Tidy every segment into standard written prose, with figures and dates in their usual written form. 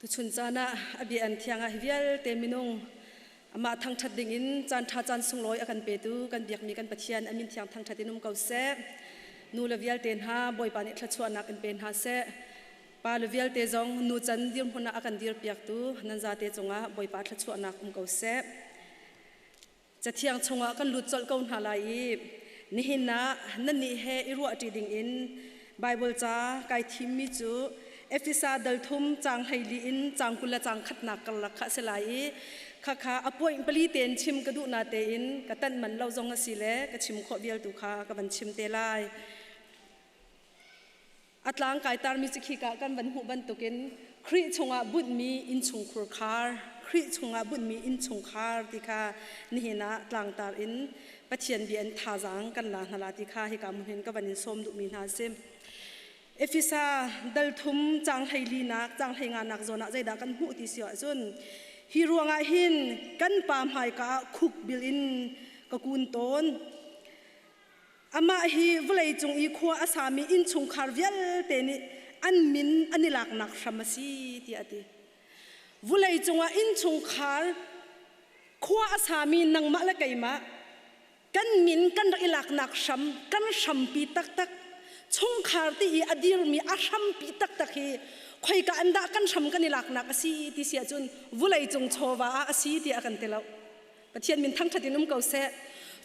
Tuchun caan ah a bia an thiang ah hi vialte minung amah thangṭhat dingin caan ṭha caan sunglawi a kan petu kan biakmi kan Pathian a min thiang thangṭhat in um ko seh. Nu le vialte hna Bawipa nih thluachuahnak in pe hna seh. Pa le vialte zong nu can dirhmun ah a kan dirpiaktu nan zate cungah Bawipa thluachuahnak um ko seh. Cathiang chungah kan lut colh ko hna lai i nihin ah nannih he i ruahṭi dingin Baibal ca kai thimmi cu Efesa dal thum caang 14 in caang 20 le caang khatnak karlak kha a si lai i khakha a point pali tein chim ka duh na tein ka tanh man lo zong a si le ka chim khawh vial tu kha ka van chim te lai. A tlang kai tarmi cu khika kan van hmuh bantukin Khrih chungah bunhmi innchungkhur khar, Khrih chungah bunhmi innchungkhar ti kha nihin ah tlangtar in Pathian bia in thazaang kan la hna la ti kha hika hmun hin ka van in sawm duhmi hna a si. Efesa dal thum caang 14 nak caang 15 nak zawn ah zeidah kan hmuh ti si ahcun hi ruangah hin kan pa hmaika ah khuk bil in ka kun tawn. Amah hi vawleicung i khua a sami innchungkhar vialte nih an min an i laknak hram a si tiah a ti. Vawleicung ah innchungkhar khua a sami nangmah le keimah kan min kan rak i laknak hram, kan hrampi taktak, chungkhar ti i a dirmi a hrampi taktak hi khoika an dah kan hram kan i laknak a si ti si ahcun vawleicung chawva ah a si tiah a kan ti lo. Pathian min thangṭhat in um ko seh.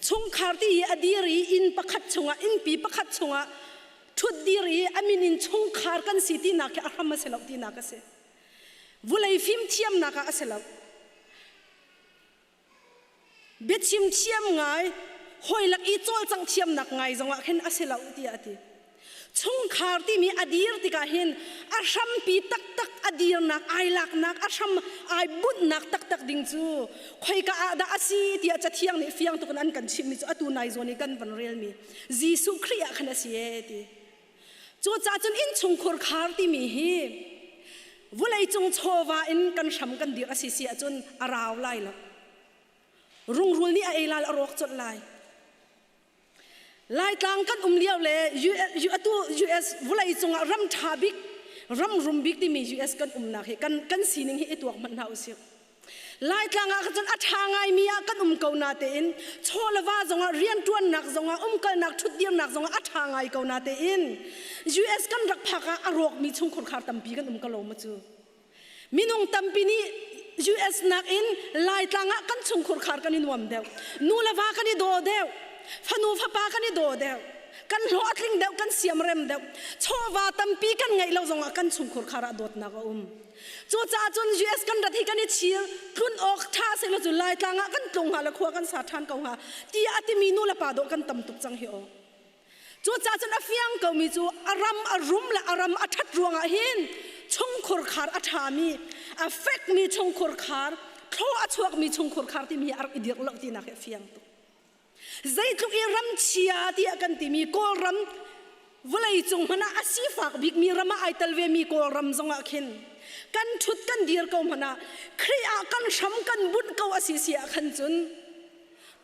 Chungkhar ti i a dir i inn pakhat chungah innpi pakhat chungah ṭhut dir i a min in chungkhar kan si tinak khi a hram a si lo tinak a si. Vulei fimthiamnak ah a si lo. Biachim thiam ngai, hawilak i cawlcangh thiamnak ngai zongah khin a si lo tiah a ti. Chungkhar timi a dir tikah hin a hrampi taktak a dirnak ai laknak a hram ai bunhnak taktak ding cu khoika ah dah a si tiah cathiang nih fiang tuk in an kan chimhmi cu atu nai zawn i kan van relmi Jesuh Khrih ah khan a si ee ti. Cucaah cun innchungkhur khar timi hi vawleicung chawva in kan hram kan dir a si si ahcun a rau lai lo. Rungrul nih a ei lai a rawk colh lai. Laitlang kan um lio le atu US vulei cungah ram ṭha bik, ram rum bik timi US kan umnak hi kan, kan sining hi i tuak hmanh hna usih. Laitlang ah cun a ṭha ngaimi ah kan um ko na tein chaw le va zongah rianṭuannak zongah umkalnak ṭhutdirnak zongah a ṭha ngai ko na tein US kan rak phak ah a rawkmi chungkhur khar tampi kan um ko lo ma cu. Minung tampi nih US nakin Laitlang ah kan chungkhur khar kan i nuam deuh. Nu le va kan i daw deuh. Fanu fapa kan i daw deuh. Kan hlawh a tling deuh, kan siamrem deuh. Chawva tampi kan ngeih lo zongah kan chungkhur khar ah dawtnak a um. Cucaah cun US kan rat hi kan i chir tlun awk ṭha seh cu Laitlang ah kan tlung hnga le khua kan sa ṭhan ko hnga ti a timi nu le pa dawh kan tam tuk cang hi aw. Cucaah cun a fiang komi cu a ram a rum le a ram a ṭhat ruangah hin chungkhur khar a ṭhami, a fekmi chungkhur khar, thlaw a chuakmi chungkhur khar timi hi a rak i dirh lo tinak hi a fiang tuk. Zeitluk i ram chia tiah kan timi Kawlram vawleicung hmanh ah a sifak bikmi ram ah ai tel vemi Kawlram zongah khin kan ṭhut kan dir ko hmanh ah Khrih ah kan hram kan bunh ko a si si ah khan cun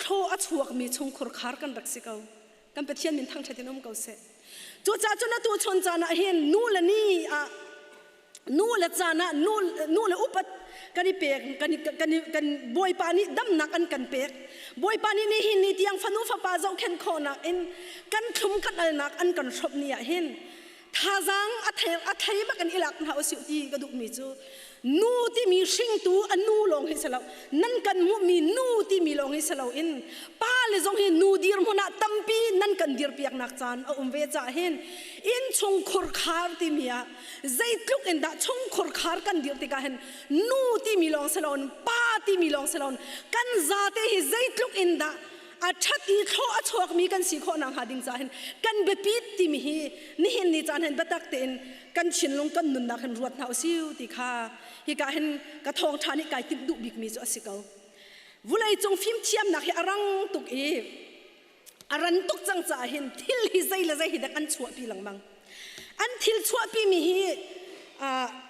thlaw a chuakmi chungkhur khar kan rak si ko. Kan Pathian min thangṭhat in um ko seh. Cucaah cun atu chun caan ah hin nu le ni ah nu le caan ah nu, nu le upat kan i pek kan i, kan i, kan Bawipa nih damnak an kan pek Bawipa nih nihin ni tiang fanu fapa zohkhenh khawhnak in kan thlum kan alnak an kan hrawmh ni ah hin thazaang a thei a thei bak in i lak hna usih ti ka duhmi cu nu timi hringtu a nu lawng hi si lo nan kan hmuhmi nu timi lawng hi si lo in pa le zong hi nu dirhmun ah tampi nan kan dirpiaknak caan a um ve caah hin innchungkhur khar timi ah zeitluk in dah chungkhur khar kan dirh tikah hin nu timi lawng si lo in pa timi lawng si lo in kan zate hi zeitluk in dah a ṭhat i thlawh a chuakmi kan si khawh nakhnga ding caah hin kan biapit timi hi nihin ni caan hin biatak tein kan thinlung kan nunnak hin ruat hna usih ti kha hika hin ka thawngṭha nih kai timh duh bikmi cu a si ko. Vawleicung fimthiamnak hi a rang tuk i a ran tuk cang caah hin thil hi zei le zei hi dak an chuahpi lengmang. An thil chuahpimi hi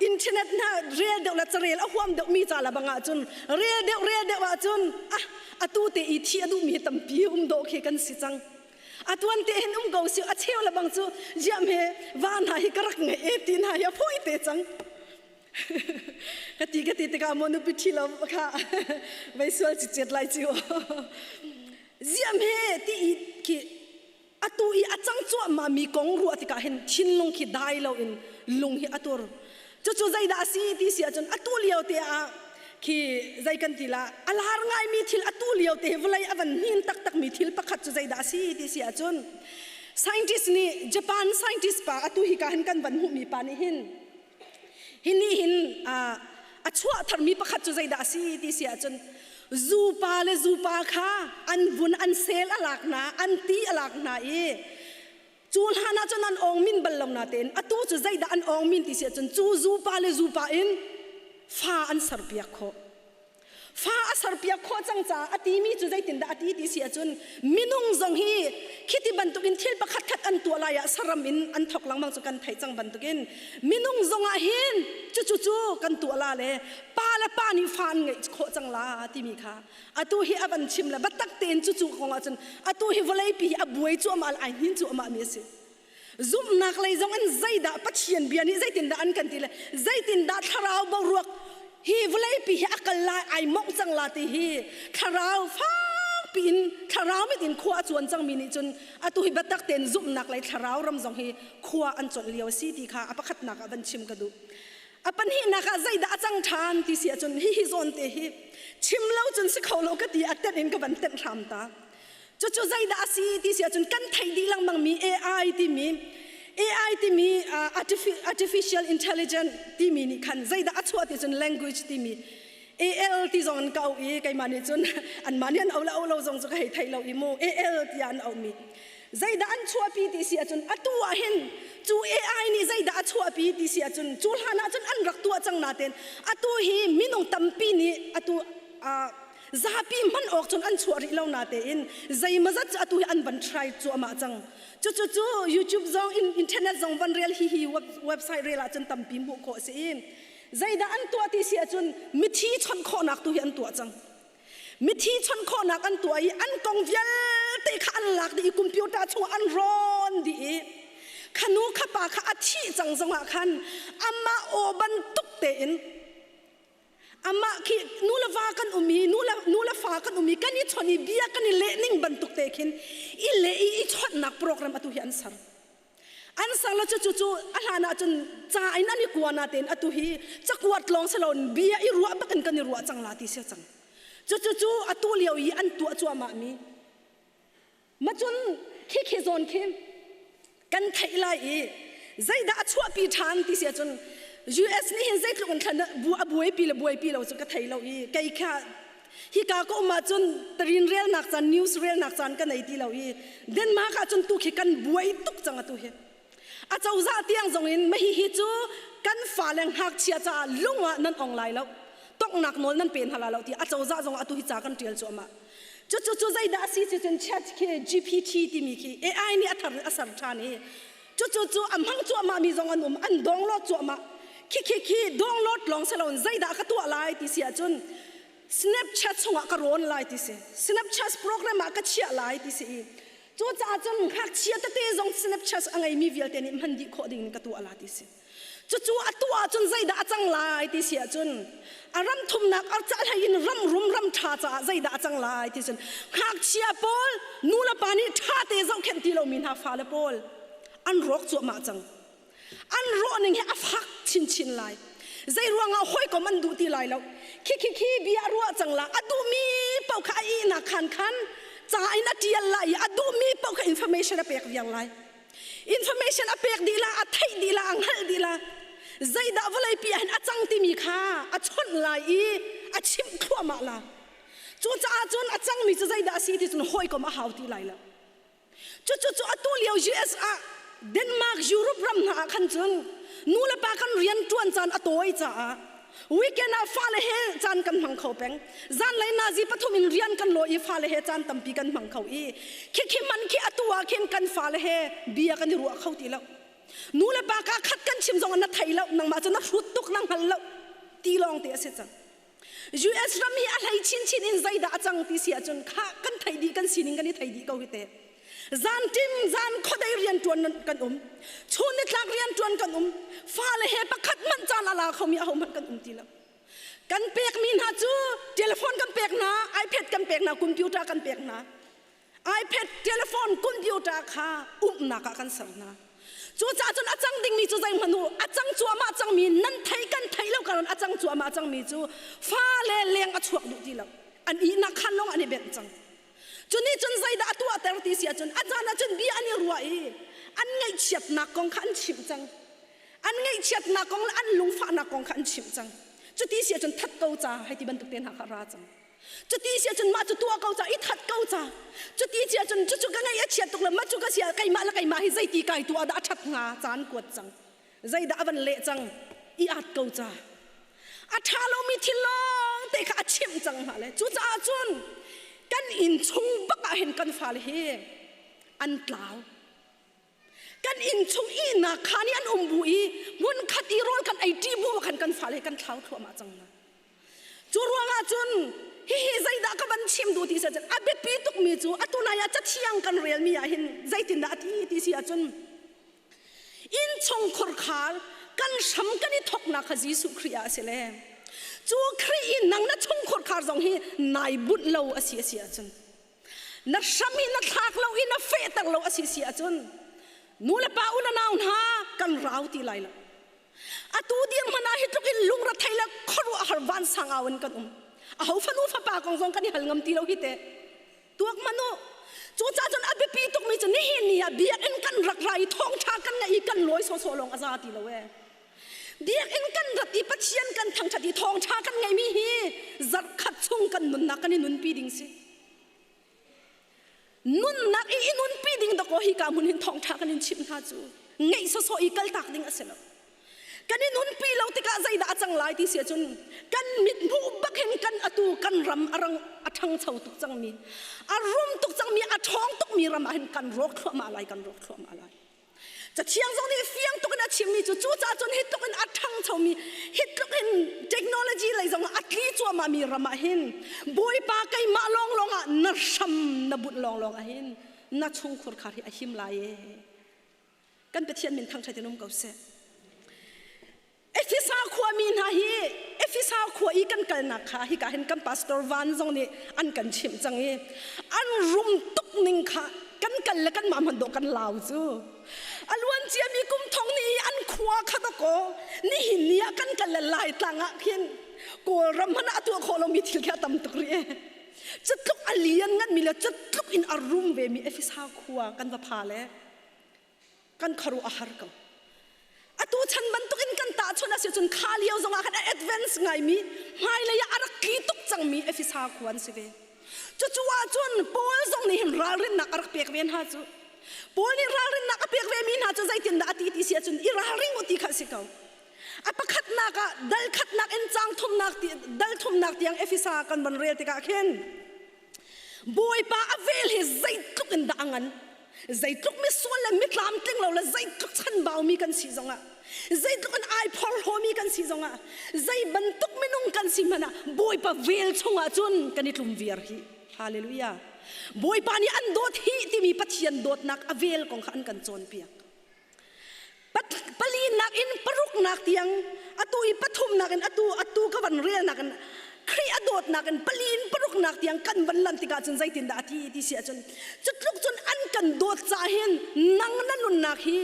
internet hna rel deuh le carel a huam deuh mi ca la bang ahcun rel deuh rel deuh ahcun ah atu te i thi a duhmi hi tampi um dawh khi kan si cang. Atuan te hin um ko si a cheu le bang cu ziam he va hna hi ka rak ngei e ti hna hi a fawi te cang. Ka ti ka ti tikah maw nupi ṭhi lo kha vei sual cicet lai cu. Ziam he ti i khi atu i a cang cuahmah mi kong ruah tikah hin thinlung khi dai loin lung hi a tur. Cucu zeidah a si ti si ahcun atu lio te ah khi zei kan ti la a lar ngaimi thil atu lio te hi vawlei a van hnin taktak mi thil pakhat cu zeidah a si ti si ahcun scientist nih Japan scientist pa atu hi ka hin kan van hmuhmi pa nih hin hi nih hin a chuah tharmi pakhat cu zeidah a si ti si ahcun zupa le zupa kha an vun an sel a lak hna an ti a lak hna i cu hlan ah cun an awng min bal lo natein atu cu zeidah an awng min ti si ahcun cu zupa le zupa in fa an serpiak khawh. Fa a serpiak khawh cang caah a timi cu zeitindah a ti ti si ahcun minung zong hi khiti bantukin thil pakhat khat an tuah lai ah saram in an thok lengmang cu kan theih cang bantukin minung zong ah hin cucu cu kan tuah la le pa le pa nih fa an ngeih khawh cang la timi kha atu hi a van chim le biatak tein cucu kong ahcun atu hi vawleipi hi a buai cuahmah le ai hnin cuahmah mi a si. Zumhnak lei zong in zeidah Pathian bia nih zeitindah an kan ti le zeitindah thlarau boruak hi vawleipi hi a kal lai ai mongh cang la ti hi thlarau fakpi in thlarau mit in khua a cuan cangmi nih cun atu hi biatak tein zumhnak lei thlarau ram zong hi khua an cuanh lio a si ti kha a pakhatnak ah van chim ka duh. A pahnihnak ah zeidah a cang ṭhan ti si ahcun hihi zawn te hi chim lo cun si kho lo ka ti a tenh in ka van tenh hram ta. Cucu zeidah a si ti si ahcun kan theih dih lengmangmi AI timi AI timi artificial intelligence timi nih khan zeidah a chuah ti cun language timi AL ti zong an ka auh i keimah nih cun anmah nih an auh le auh lo zong cu ka hei thei lo i mu AL tiah an auhmi zeidah an chuahpi ti si ahcun atu ah hin cu AI nih zeidah a chuahpi ti si ahcun cu hlan ah cun an rak tuah cang natein atu hi minung tampi nih atu zapi hman awk cun an chuah rih lo natein zeimawzat cu atu hi an van try cuahmah cang. Cucu cu YouTube zong internet zong van rel hi hi website rel ahcun tampi hmuh khawh a si i zeidah an tuah ti si ahcun mithi chawnh khawhnak tu hi an tuah cang. Mithi chawnh khawhnak an tuah i an kong vialte kha an lak dih i computer chungah an rawn dih i khanu khapa kha a thih cang zongah khan amah aw bantuk tein amah khi nu le va kan um i nu le fa kan um i kan i chawnh i bia kan i leh ning bantuk te khin i leh i i chawnhnak program atu hi an ser. An ser le cucu cu a hlan ah cun ca in an i kua natein atu hi cakuat lawng si loin bia i ruah bak in kan i ruah cang la ti si cang. Cucu cu atu lio i an tuah cuahmah mi. Macun khi khi zawn khi kan theih lai i zeidah a chuahpi ṭhan ti si ahcun US nih hin zeitluk in thlan a buaipi le buaipi lo cu ka thei lo i kei kha hika ka um ahcun tarin relnak caan news relnak caan ka nei ti lo i Denmark ahcun tu khi kan buai tuk cang atu hi. A cozah tiang zong in mahi hi cu kan fale ngakchia caah lung ah nan ong lai lo tonghnak nawl nan pe hna lai lo ti a cozah zong atu hi ca kan ṭial cuahmah. Cucu cu zeidah a si cu cun chat khi GPT timi khi AI nih a thar a ser ṭhan i cucu cu a hmang cuahmah mi zong an um an download cuahmah. Khi khi khi download lawng si loin zeidah ka tuah lai ti si ahcun Snapchat chungah ka rawn lai ti si. Snapchat program ah ka chiah lai ti si i cucaah cun ngakchia tete zong Snapchat a ngeimi vialte nih hman dih khawh ding in ka tuah la ti si. Cucu a tuah ahcun zeidah a cang lai ti si ahcun a ram thumnak a cahlei in ram rum ram ṭha caah zeidah a cang lai ti cun ngakchia pawl nu le pa nih ṭha te zohkhenh ti lomi hna fale pawl an rawk cuahmah cang. An rawh ning hi a fak chinchin lai. Zei ruangah hawikom an duh ti lai lo. Khi khi khi bia a ruah cang la a duhmi paoh kha a ihnak khan khan ca in a ṭial lai i a duhmi paoh kha information a pek viar lai. Information a pek dih la, a theih dih la, a hngalh dih la. Zeidah vawleipi ah hin a cang timi kha a chawnh lai i a chimh thluahmah la. Cucaah cun a cangmi cu zeidah a si ti cun hawikom a hau ti lai lo. Cucu cu atu lio US ah Denmark, Europe ram hna ah khan cun nu le pa kan rian ṭuan caan a tawi caah weekend ah fale he caan kan hmang kho peng. Zanlei nazi pathum in rian kan lawi i fale he caan tampi kan hmang kho i khikhi man khi atu ah khin kan fale he bia kan i ruah kho ti lo. Nu le pa ka khat kan chim zong ah na thei lo, nangmah cu na hrut tuk na hngal lo ti lawng te a si cang. US ram hi a hlei chinchin in zeidah a cang ti si ahcun kha kan theih dih kan sining kan i thei dih ko hi te. Zan tim zan khodei rian ṭuan kan um. Chun nitlak rian ṭuan kan um. Fale he pakhat hmanh caan a la khomi ahohmanh kan um ti lo. Kan pekmi hna cu telephone kan pek hna, iPad kan pek hna, computer kan pek hna. iPad, telephone, computer kha umnak ah kan ser hna. Cucaah cun a cang dingmi cu zeihmanh u, a cang cuahmah cangmi nan thei kan thei lo karon a cang cuahmah cangmi cu fale leng a chuak duh ti lo. An ihnak khan lawng an i benh cang. Cu nih cun zeidah a tuahter ti si ahcun a caan ahcun bia an i ruah i an ngaihchiatnak kong kha an chimh cang. An ngaihchiatnak kong le an lungfahnak kong kha an chimh cang. Cuti si ahcun that ko ca hei ti bantuk te hna kha ra cang. Cuti si ahcun mah cu tuah ko ca i that ko ca. Cuti si ahcun cucu ka ngaih a chiat tuk le mah cu ka si ah keimah le keimah hi zeiti kai tuah dah a ṭhat hnga caan kuat cang. Zeidah a van leh cang i at ko ca. A ṭha lomi thil lawng te kha a chimh cang hna le cucaah cun kan inn chung bak ah hin kan fale hi an tlau. Kan inn chung ihnak khaan i an um bu i hmunkhat i rawl kan ei ṭi bu khan kan fale kan thlau thluahmah cang hna. Cu ruangah cun hihi zeidah ka van chim duh ti si ahcun a biapi tukmi cu atu nai ah cathiang kan relmi ah hin zeitindah a ti ti si ahcun innchungkhur khar kan hram kan i thoknak kha Jesuh Khrih ah a si le cu Khrih i nang na chungkhur khar zong hi nai bunh lo a si a si ahcun na hram hi na thlak lo i na fehter lo a si si ahcun nu le pa u na nau hna kan rau ti lai lo atu ding hmanh ah hi tluk in lungrethei le khuaruahhar vansang au in kan um aho fanu fapa kong zong kan i hal ngam ti lo hi te tuak hmanh u cucaah cun a biapi tukmi cu nihin ni ah biakinn kan rak ra i thawngṭha kan ngaih i kan lawi sawsawh lawng a za ti lo ee biakinn kan rat i Pathian kan thangṭhat i thawngṭha kan ngeihmi hi zarhkhat chung kan nunnak kan i nunpi ding si nunnak i i nunpi ding dakaw hi ka hmun hin thawngṭha kan in chimh hna cu ngeih sawsawh i kaltak ding a si lo kan i nunpi lo tikah zeidah a cang lai ti si ahcun kan mit hmuh bak hin kan atu kan ram a rang a ṭhangcho tuk cangmi a rum tuk cangmi a ṭhawng tukmi ram ah hin kan rawk thluahmah lai kan rawk thluahmah lai Cathiang zong nih fiang tuk in a chimmi cu cucaah cun hi tluk in a ṭhangchomi hi tluk in technology lei zong ah a tli cuahmahmi ram ah hin Bawipa keimah lawnglawng ah na hram na bunh lawnglawng ah hin na chungkhur khar hi a him lai ee. Kan Pathian min thangṭhat in um ko seh. Efesa khuami hna hi Efesa khua i kan kalnak kha hika hin kan pastor Van zong nih an kan chimh cang i an rum tuk ning kha kan kal le kanmah hmanh dawh kan lau cu a luan ciami kum thong ni i an khua kha dakaw nihin ni ah kan kal le Laitlang ah khin Kawlram hmanh ah a tuah khawh lomi thil khi a tam tuk rih e cutluk a lian nganmi le cutluk in a rum vemi Efesa khua kan va pha le kan khuaruah a har ko atu chan bantukin kan tahchunh a si cun kha lio zongah khan a advance ngaimi hmailei ah a rak tli tuk cangmi Efesa khua an si ve cucu ah cun Paul zong nih hin ralrinnak a rak pek ve hna cu Paul nih ralrinnak a pek ve mi hna cu zeitindah a ti ti si ahcun i ralring u ti kha a si ko a pakhatnak ah dal khatnak in cang thumnak dal thumnak tiang Efesa kan von rel tikah khin Bawipa a vel hi zeitluk in dah a ngan zeitluk misual le mitlam tling lo le zeitluk chanbaumi kan si zongah zeitluk in ai phorhlawmi kan si zongah zei bantuk minung kan si hmanh ah Bawipa vel chungah cun kan i tlum viar hi hallelujah Bawipa nih an dawt hi timi Pathian dawtnak a vel kong kha an kan cawnpiak Palinak in paruknak tiang atu i pathumnak in atu atu ka van relnak in Khrih a dawtnak in pali in paruknak tiang kan van lan tikah cun zeitindah a ti ti si ahcun cutluk cun an kan dawt caah hin nang na nunnak hi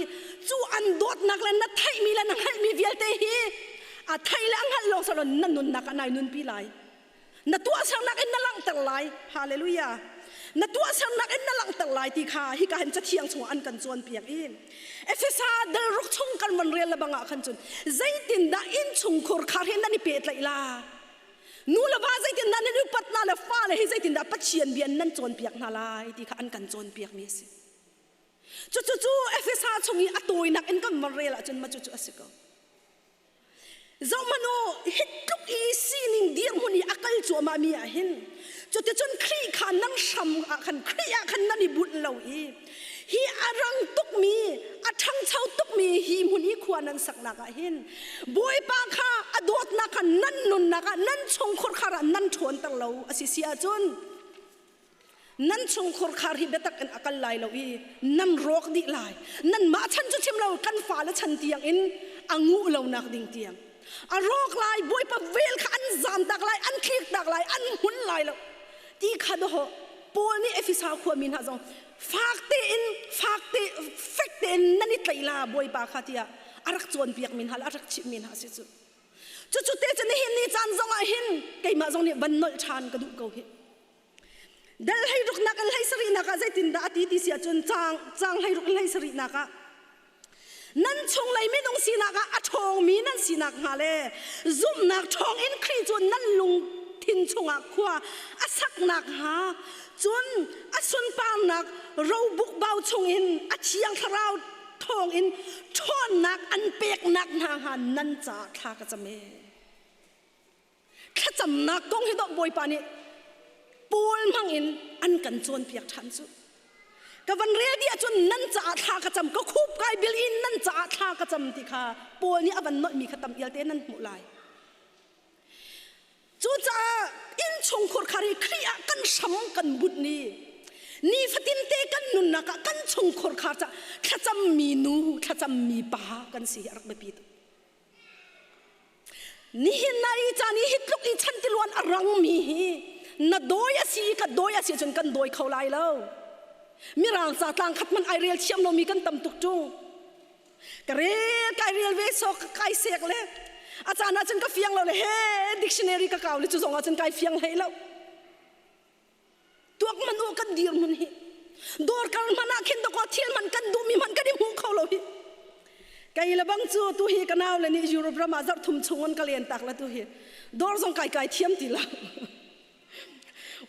cu an dawtnak le na theihmi le na hngalhmi vialte hi a thei le a hngalh lawng silo na nunnak ah nai nunpi lai na tuahsernak in na langhter lai hallelujah na tuahsernak in na langhter lai ti kha hika hin cathiang chungah an kan cawnpiak i Efesa dal ruk chung kan van rel le bangah khan cun zeitindah innchungkhur khar hi nan i pehtlaih la nu le va zeitindah nan upat hna le fale hi zeitindah Pathian bia nan cawnpiak hna lai ti kha an kan cawnpiak mi a si cucu cu Efesa chung i a tawinak in kan van rel ahcun ma cucu a si ko Zohhmanh u, hi tluk i sining dirhmun i a kal cuahmahmi ah hin cuticun Khrih kha nan hram ah khan Khrih ah khan nan i bunh lo i hi a rang tukmi a ṭhangcho tukmi hi hmun i khua nan saknak ah hin Bawipa kha a dawtnak kha nan nunnak ah nan chungkhur khar ah nan ṭhawnter lo a si si ahcun. Nan chungkhur khar hi biatak in a kal lai lo i nan rawk dih lai. Nanmah chan cu chim lo kan fale chan tiang in a nguh lonak ding tiang. A rawk lai, Bawipa vel kha an zam tak lai, an tlik tak lai, an hmun lai lo. Ti kha dawh Paul nih Efesa khuami hna zong fak tein fak te fek tein nan i tlaih la Bawipa kha tiah a rak cawnpiak mi hna le a rak chimh mi hna si cu. Cucu te cu nihin ni caan zong ah hin keimah zong nih van nolh ṭhan ka duh ko hi. Dal hlei ruknak in hlei sarihnak ah zeitindah a ti ti si ahcun caang caang hlei ruk in hlei sarihnak ah nan chunglei minung sinak ah a ṭhawngmi nan sinak hnga le zumhnak ṭhawng in Khrih cu nan lungthin chungah khua a saknak hnga cun a sunparnak robuk bau chungin a thiang thlarau thawngin ṭhawnnak an peknak hna hnga nan caah thla ka cam ee. Thlacamnak kong hi dawh Bawipa nih Paul hmangin an kan cawnpiak ṭhan cu. Ka van rel dih ahcun nan caah thla ka cam, ka khup kai bil in nan caah thla ka cam ti kha Paul nih a van nolhmi kha tam ialte nan hmuh lai. Cucaah innchungkhur khar hi Khrih ah kan hram kan bunh ni nifatin te kan nunnak ah kan chungkhur khar ca thlacammi nu thlacammi pa kan si hi a rak biapi tuk. Nihin na i caan i hi tluk i chantiluan a rangmi hi na dawi a si ka dawi a si cun kan dawi kho lai lo. Mirang ca tlang khat man ai rel thiam lomi kan tam tuk ṭung. Ka rel kai rel ve so kai sek le a caan ah cun ka fiang lo le he dictionary ka kau le cu zong ah cun kai fiang hlei lo. Tuak man u kan dir mun hi. Dawr kal hman ah khin dawkaw thil man kan duhmi hmanh kan i hmu kho lo hi. Kei le bang cu tu hi ka nau le nih Europe ram ah zarh thum chung an ka len tak la tu hi. Dawr zong kai kai thiam ti lo.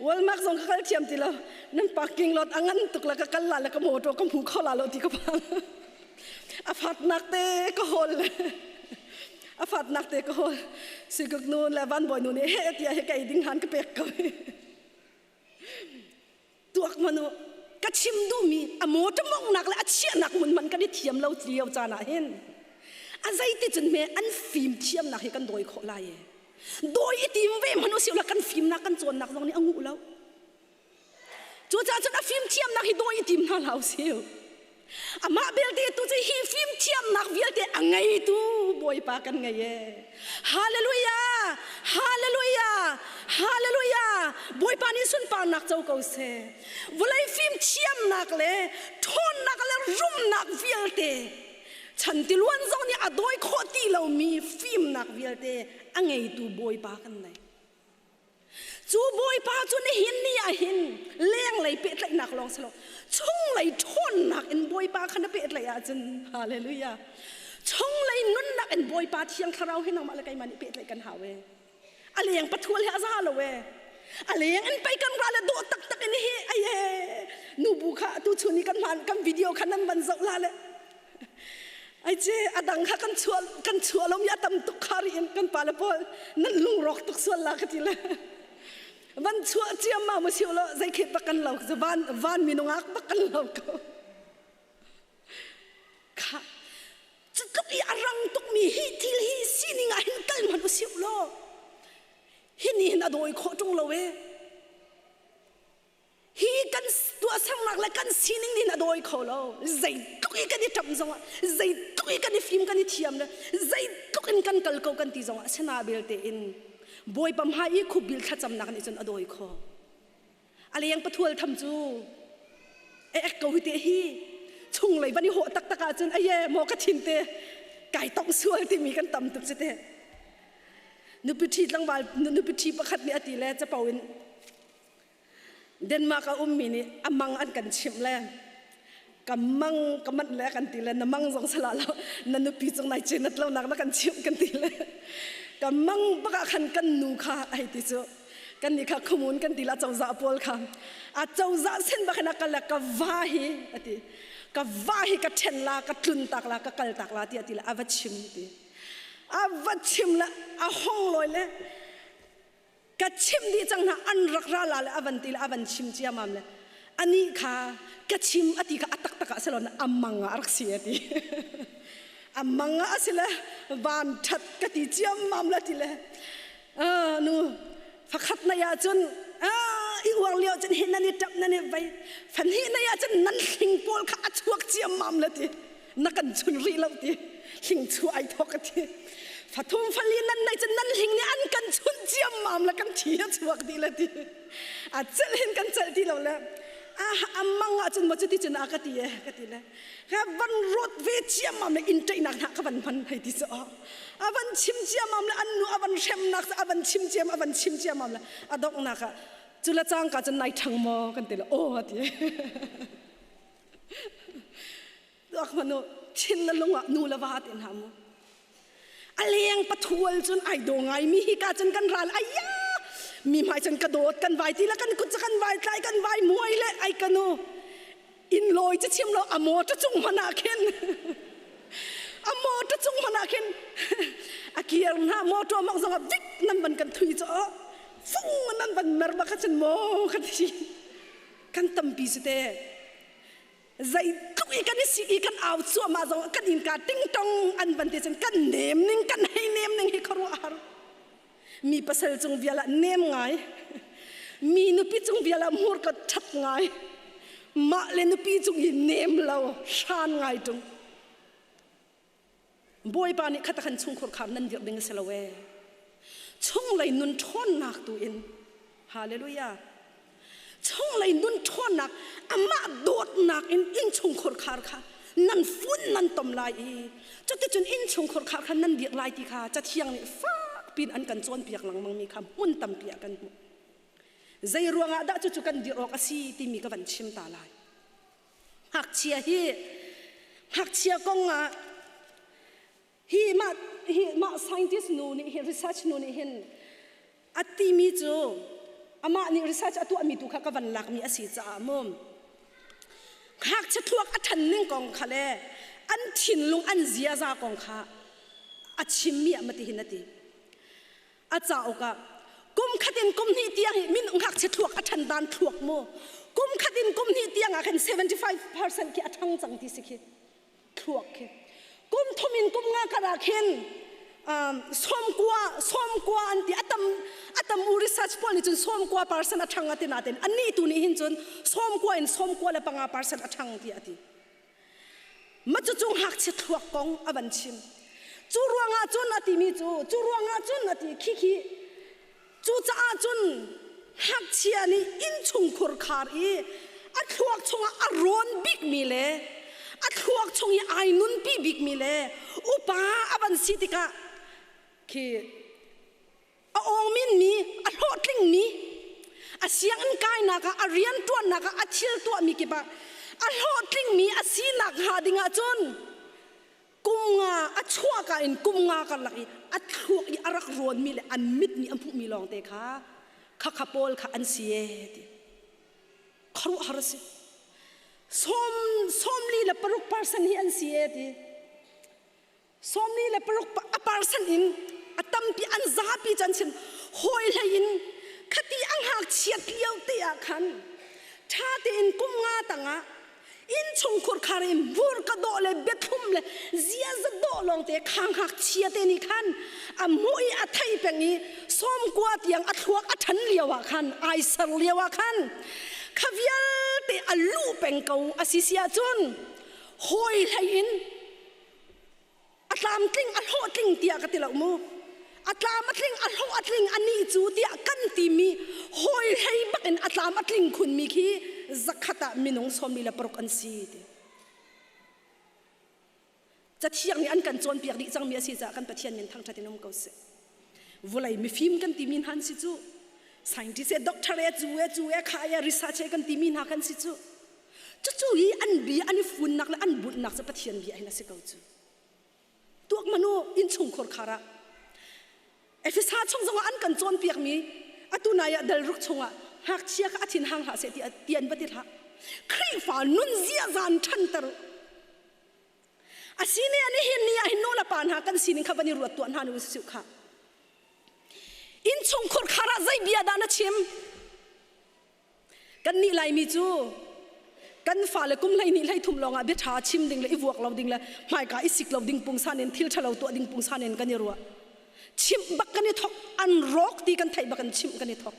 Walmart zong ka kal thiam ti lo. Nan parking lot a ngan tuk la ka kal la le ka motor ka hmu kho la lo ti ka phan. A fatnak te ka hol le a fatnak te ka hol. Sikuk nu le van bawi nu nih he tiah he kei ding han ka pek ko. Tuak manu ka chim duhmi a motor mawngnak le a chiahnak mun man kan i thiam lo lio caan ah hin a zeiti cun me an fim thiamnak hi kan dawi khawh lai e. Dawi i tim ve hmanh usih la kan fimnak kan cawnnak zong nih a nguh lo. Cucaah cun a fimthiamnak hi dawi i tim hna hlah usih. Amah belte tu cu hi fimthiamnak vialte a ngeitu Bawipa kan ngei e. Hallelujah! Hallelujah! Hallelujah! Bawipa nih sunparnak co ko seh. Vawlei fimthiamnak le ṭhawnnak le rumnak vialte chantiluan zong nih a dawi khawh ti lomi fimnak vialte a ngeitu Bawipa kan nei. Cu Bawipa cu nihin ni ah hin lenglei pehtlaihnak lawng si lo chunglei ṭhawnnak in Bawipa kha na pehtlaih ahcun hallelujah chunglei nunnak in Bawipa Thiang Thlarau hi nangmah le keimah nih pehtlaih kan hau e a leng pathual hi a za lo e a leng in pei kan ra le dawh taktak in hi ai e nubu kha tu chun i kan hman kan video kha nan van zoh la le Ai ce a dang kha kan chuah kan chuah lomi a tam tuk kha ri in kan pale pawl nan lungrawk tuk sual la ka ti le van chuah ciammam u siu lo zei khe bak kan lo van van minungak bak kan lo ko kha cu tluk i a rang tukmi hi thil hi sining ah hin kal hmanh u siu law hi ni hin a dawi khawh ṭung lo e Hi kan tuahsernak le kan sining nih a dawi kho lo. Zeitluk i kan i ṭamh zongah, zeitluk i kan i fim kan i thiam le zeitluk in kan kal ko kan ti zongah asina belte in Bawipa hmai i khupbil thlacamnak nih cun a dawi kho. A leng pathual tham cu e ek ko hi te hi chunglei van i hawh taktak ahcun aye maw ka thin te kai tong sual timi kan tam tuk cu te. Nupi ṭhi tlangval nupi ṭhi pakhat nih a ti le capo in Denmark a ummi nih a mang an kan chimh le ka mang ka manh le kan ti le na mang zong sala lo na nupi cung nai cenat lo nak na kan chimh kan ti le ka mang bak ah khan kan nu kha ai ti cu kan nih kha khumun kan ti la cozah pawl kha a cozah sin bak in a kal le ka va hi ati ka va hi ka ṭhen la ka tlun tak la ka kal tak la ti ati le a va chim ti a va chim le a hong loi le Ka chimh dih cang hna an rak ra la le a van ti le a van chim ciamam le anih kha ka chim a ti kha a taktak ah silon a mang ah a rak si a ti a mang ah a si le van ṭhat ka ti ciammam le ti le nu fakhat na ah cun. i uar lio cun hi nan i ṭap nan i vei fahnih nei ah cun nan hling pawl kha a chuak ciammam le ti na kan chun rih lo ti hling chu ai thok a ti fathum fali nan nei cun nan hling nih an kan chunh ciammam le kan thi a chuak dih le ti a celh hin kan celh ti lo le ah amang ah cun maw cuti cun a ka ti e ka ti le ka van rawt ve ciammam le in ṭaihnak hna ka van hman hei ti cu a van chim ciammam le an nu a van hremnak a van chim ciam a van chim ciammam le a donghnak ah cu le cangka cun nai ṭhang maw kan ti le aw a ti Tuak hmanh u, thin le lung ah nu le va ti hna mu. A leng pathual cun ai daw ngai mi hi ka cun kan ral ai ya mi hmai cun ka dawt kan vai ti la kan kut kan vai tlai kan vai muai le ai kanu in loi chu chim lo a motor cung hmanh ah khin a motor cung hmanh ah khin a kir na motor mak zong ah vik nan van kan thui cho fung nan van mer ba kha cun mo ka ti kan tampi si te Zeitluk i kan i sik i kan au cuahmah zong kan innka tingtong an van ti cun kan nem ning kan hei nem ning hi khuaruah a har. Mi pasal cung vial ah nem ngai. Mi nupi cung vial ah hmurka ṭhat ngai. Mah le nupi cung i nem lo hran ngai ṭung. Bawipa nih khata khan chungkhur khar nan dirh ding a si lo ee. Chunglei nun ṭhawnnak tu in Hallelujah. Chunglei nun ṭhawnnak amah dawtnak in innchungkhur khar kha nan fun nan tom lai i cuticun innchungkhur khar kha nan dirh lai ti kha Cathiang nih fak pin an kan cawnpiak lengmang mi kha hmun tampi ah kan hmuh. Zei ruangah dah cucu kan dirh awk a si timi ka van chim ta lai. Ngakchia hi ngakchia kong ah hi mah hi mah scientist nu nih hin research nu nih hin a timi cu amah nih research a tuahmi tu kha ka van lakmi a si caah mu ngakchia thluak a ṭhan ning kong kha le an thinlung an ziaza kong kha a chimmi ah mati hin a ti A cauk ah kum khat in kum hnih tiang hi min ngakchia thluak a ṭhan dan thluak mu kum khat in kum hnih tiang ah khan 75% khi a ṭhang cang ti si khi thluak khi kum thum in kum nga kar ah khin sawmkua sawmkua an ti atam atam u research pawl nih cun sawmkua percent a ṭhang ati natin annih tu nih hin cun sawmkua in sawmkua le panga percent a ṭhang ti ati Ma cucu ngakchia thluak kong a van chim. Cu ruangah cun a timi cu, cu ruangah cun a ti khi khi cucaah cun ngakchia nih innchungkhur khar i a thluak chungah a rawn bikmi le a thluak chung i ai nunpi bikmi le upa a van si tikah khi a awngminmi a hlawhtlingmi a sianginn kainak ah a rianṭuannak ah a thil tuahmi kip ah a hlawhtlingmi a sinak hnga ding ahcun kum nga a chuahka in kum nga karlak i a thluak i a rak rawnmi le an mit nih a hmuhmi lawngte kha khakha pawl kha an si ee ti khuaruahhar a si sawm sawmli le paruk percent hi an si ee ti 46 a percent in a tampi an zapi cu an chim hawi hlei in khati a ngakchiat lio te ah khan ṭha tein kum nga tangah innchungkhur khar in vur ka dawh le biathlum le ziaza dawh lawng te kha ngakchia te nih khan a hmuh i a theih peng i sawmkua tiang a thluak a ṭhan lio ah khan ai ser lio ah khan kha vialte a luh peng ko a si si ahcun hawi hlei in a tlamtling a hlawhtling tiah ka ti lo mu a tlam a tling a hlawh a tling anih cu tiah kan timi hawi hlei bak in a tlam a tling khunmi khi zakhat ah minung sawmi le paruk an si ti cathiang nih an kan cawnpiak dih cangmi a si caah kan Pathian min thangṭhat in um ko seh vulei mifim kan timi hna an si cu scientist e doctor e cu e cu e kha e research e kan timi hna kan si cu Cucu hi an bia an i funnak le an bunhnak cu Pathian bia hin a si ko cu. Tuak manu innchungkhur khar ah Efesa chung zongah an kan cawnpiakmi atu nai ah dalruk chungah ngakchia kha a thin hang hlah seh ti an va ti hlah. Khrihfa nun ziaza an ṭhanter u. A si ne ani hin ni ah hin nu le pa hna kan sining kha van i ruat tuah hna nu si kha. Innchungkhur khar ah zei bia dah na chim? Kannih Laimi cu kan fale kum 12 13 lawngah bia ṭha chim ding le i vuak lo ding le hmaika i sik lo ding pungsan in thil ṭhalo tuah ding pungsan in kan i ruah. Chimh bak kan i thok, an rawk ti kan theih bak in chimh kan i thok.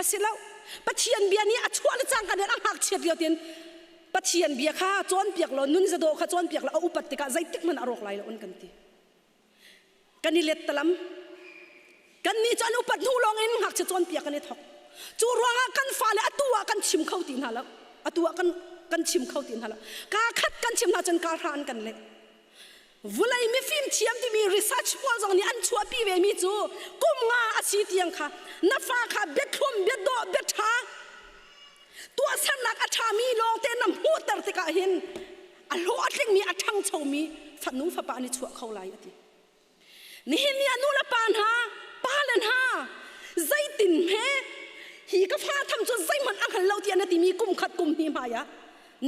A si lo. Pathian bia nih a chuah le cangka nih a ngakchiat lio tin Pathian bia kha cawnpiak law nun zadaw kha cawnpiak law a upat tikah zeitik hmanh a rawk lai lo an kan ti. Kan i let talam. Kan nih cu an upat hnu lawng in ngakchia cawnpiak kan i thok. Cu ruangah kan fale atu ah kan chim kho ti hna lo. Atu ah kan kan chim kho ti hna lo. Kaa khat kan chim hna cun kaa hra an kan leh. Vulei mifim thiam timi research pawl zong nih an chuahpi ve mi cu kum nga a si tiang kha na fa kha biathlum biadawh biaṭha tuahsernak a ṭhami lawngte na hmuhter tikah hin a hlawh a tlingmi a ṭhangchomi fanu fapa an i chuah kho lai a ti. Nihin ni ah nu le pa hna, pa le hna zeitin hme hi ka fa tham cu zeihmanh a hngal lo tiah na timi kum khat kum hnih hmai ah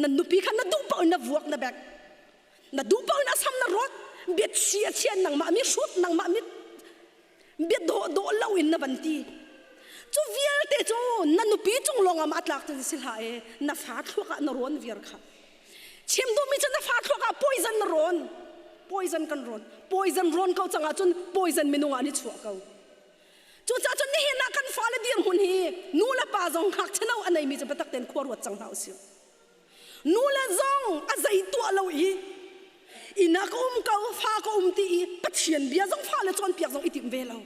na nupi kha na duh paoh in na vuak na bek na duh paoh in a sam na rawt bia chia chia nangmah mi hrut nangmah mi bia dawh dawh lo in na van ti cu vialte cu na nupi cung lawng ah ma tlak cun si hlah e na fa thluak ah na rawn viar kha chim duhmi cu na fa thluak ah poison na rawn poison kan rawn poison rawn ko cang ahcun poison minung ah an i chuah ko cucaah cun nihin ah kan fale dirhmun hi nu le pa zong ngakchia no a neimi cu biatak tein khua ruat cang hna usih nu le zong a zei tuah lo i inn ah ka um ko fa ka um ti i Pathian bia zong fale cawnpiak zong i tim ve lo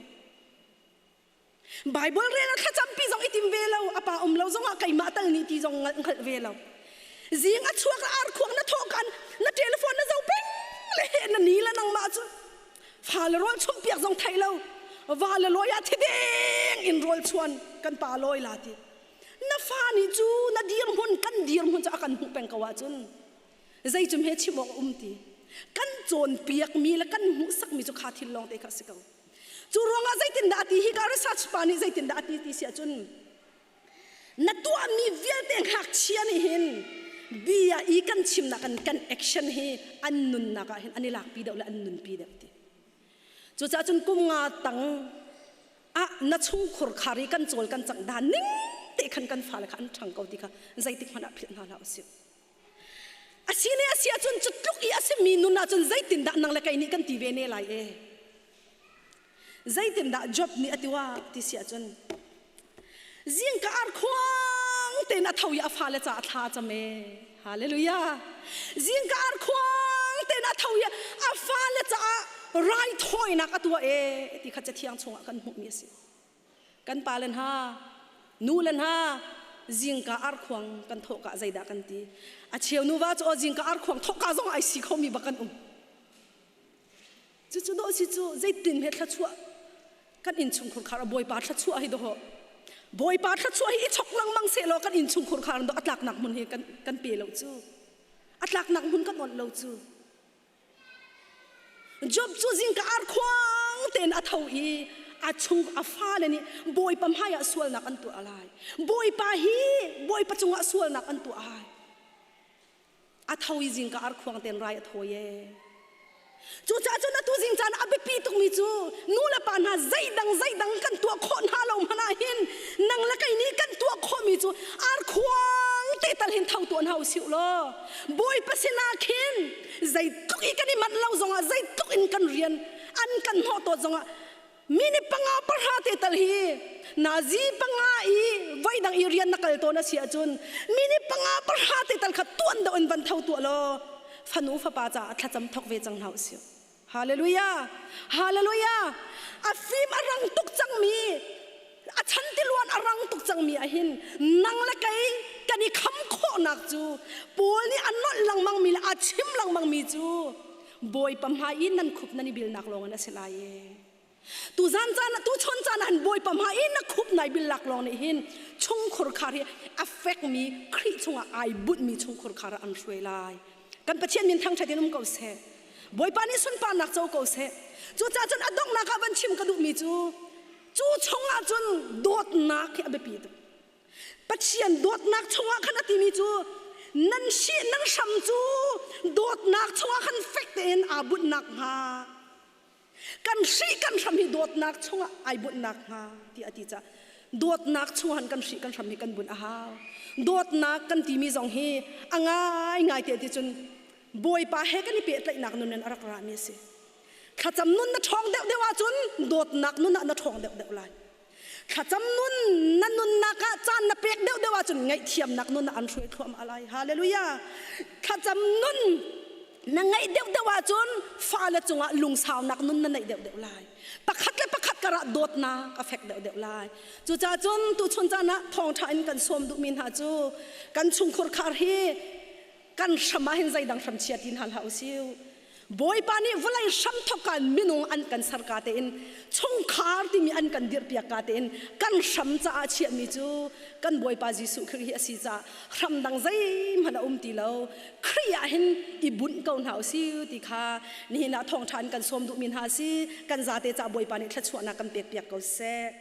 Bible rel a thlacampi zong i tim ve lo a pa um lo zongah keimah tal nih ti zong hngalh ve lo zing a chuak ar khuang na thawh kan na telephone na zo peng le he na ni le nangmah cu fa le rawl chumh piak zong thei lo va le lawi ah thideng in rawl chuan kan pa lawi la ti na fa nih cu na dirhmun kan dirhmun cu a kan hmuh peng ko ahcun zei cum he chim awk a um ti kan cawnpiak mi le kan hmuhsak mi cu kha thil lawng te kha a si ko cu ruangah zeitindah a ti hi ka research pa nih zeitindah a ti ti si ahcun na tuahmi vialte ngakchia nih hin bia i kan chimnak kan kan action hi an nunnak ah hin an i lakpi deuh le an nunpi deuh ti cucaah cun kum nga tang ah na chungkhur khar i kan cawl kan cangh dan ning te khan kan fale kha an ṭhang ko ti kha zeitik hmanh ah philh hna hlah usih a si ne a si ahcun cu tluk i a simi nun ahcun zeitindah nang le kei nih kan ti ve ne lai e zeitindah Job nih a ti wa ti si ahcun zingka ar khuang tein a tho i a fale ca a thla cam e hallelujah zingka ar khuang tein a tho i a fale caah raithawinak a tuah e ti kha cathiang chungah kan hmuhmi a si Kan pale hna, nule hna, zingka arkhuang kan thawhka zeidah kan ti? A cheu nuva cu aw zingka arkhuang thawhka zong ai si khomi bak kan um. Cucu dawh si cu zeitin he thluachuah kan innchungkhur khar a Bawipa thluachuah hi dawh Bawipa thluachuah hi i chok lengmang sehlaw kan innchungkhur khar do a tlaknak hmun hi kan kan pe lo cu a tlaknak hmun kan onh lo cu Job cu zingka arkhuang tein a tho i a chung a fale nih Bawipa hmaiah sualnak an tuah lai. Bawipa hi Bawipa cungah sualnak an tuah ai. A tho i zingka arkhuang tein rai a thawi e. Cucaah cun atu zing caan a biapi tukmi cu nu le pa hna zeidang zeidang kan tuah khawh hna lo hmanh ah hin nang le kei nih kan tuah khawhmi cu arkhuang te tal hin tho tuah hna usih law Bawipa sinah khin zeitluk i kan i manh lo zongah zeitluk in kan rian an kan hnawh tawt zongah mini panga pahra te tal hi nazi panga i voidang i rian na kal tawn a si ahcun mini panga pahra te tal kha tuan deuh in van tho tuah law fanu fapa caah thlacam thok ve cang hna usih Hallelujah! Hallelujah! A fim a rang tuk cangmi, a chan tiluan a rang tuk cangmi ahhin nang le kei kan i kham khawhnak cu Paul nih a nolh lengmangmi le a chim lengmangmi cu Bawipa hmai i nan khup nan i bilnak lawng in a si lai e. Tu zan caan tu chon caan ah Bawipa hmai i na khup nai billak lawng nih hin chungkhur khar hi a fekmi Khrih chungah ai bunhmi chungkhur khar ah an hruai lai. Kan Pathian min thangṭhat in um ko seh. Bawipa nih sunparnak co ko seh. Cucaah cun a donghnak ah van chim ka duhmi cu cu chungah cun dawtnak hi a biapi tuk. Pathian dawtnak chungah khan a timi cu nan si nan hram cu dawtnak chungah khan fek tein aa bunhnak hnga kan hri kan hram hi dawtnak chungah ai bunhnak hnga ti a ti caah dawtnak chungah kan hri kan hram hi kan bunh a hau dawtnak kan timi zong hi a ngai ngai te ti cun bawipa he kan i pehtlaihnak nun in a rak rami a si thlacam nun na ṭhawng deuh deuh ahcun dawtnak nun ah na ṭhawng deuh deuh lai. Thlacam nun na nunnak ah caan na pek deuhdeuh ahcun ngaihthiamnak nun ah an hruai thluahmah lai. Hallelujah. Thlacam nun na ngeih deuhdeuh ahcun fale cungah lungsaunak nun na neih deuhdeuh lai. Pakhat le pakhat karah dawtnak a fek deuhdeuh lai. Cucaah cun tuchun caan ah thawngṭha in kan sawm duhmi hna cu kan chungkhur khar hi kan hram ah hin zeidang hram chia ti hna hlah usih. Bawipa nih vawlei hramthawk ah minung an kan ser ka tein chungkhar timi an kan dirhpiak ka tein kan hram caah chiahmi cu kan Bawipa Jesuh Khrih hi a si caah hram dang zeihmanh a um ti lo. Khrih ah hin i bunh ko hna usih ti kha nihin ah thawngṭha in kan sawm duhmi hna si. Kan zate caah Bawipa nih thluachuahnak kan pekpiak ko seh.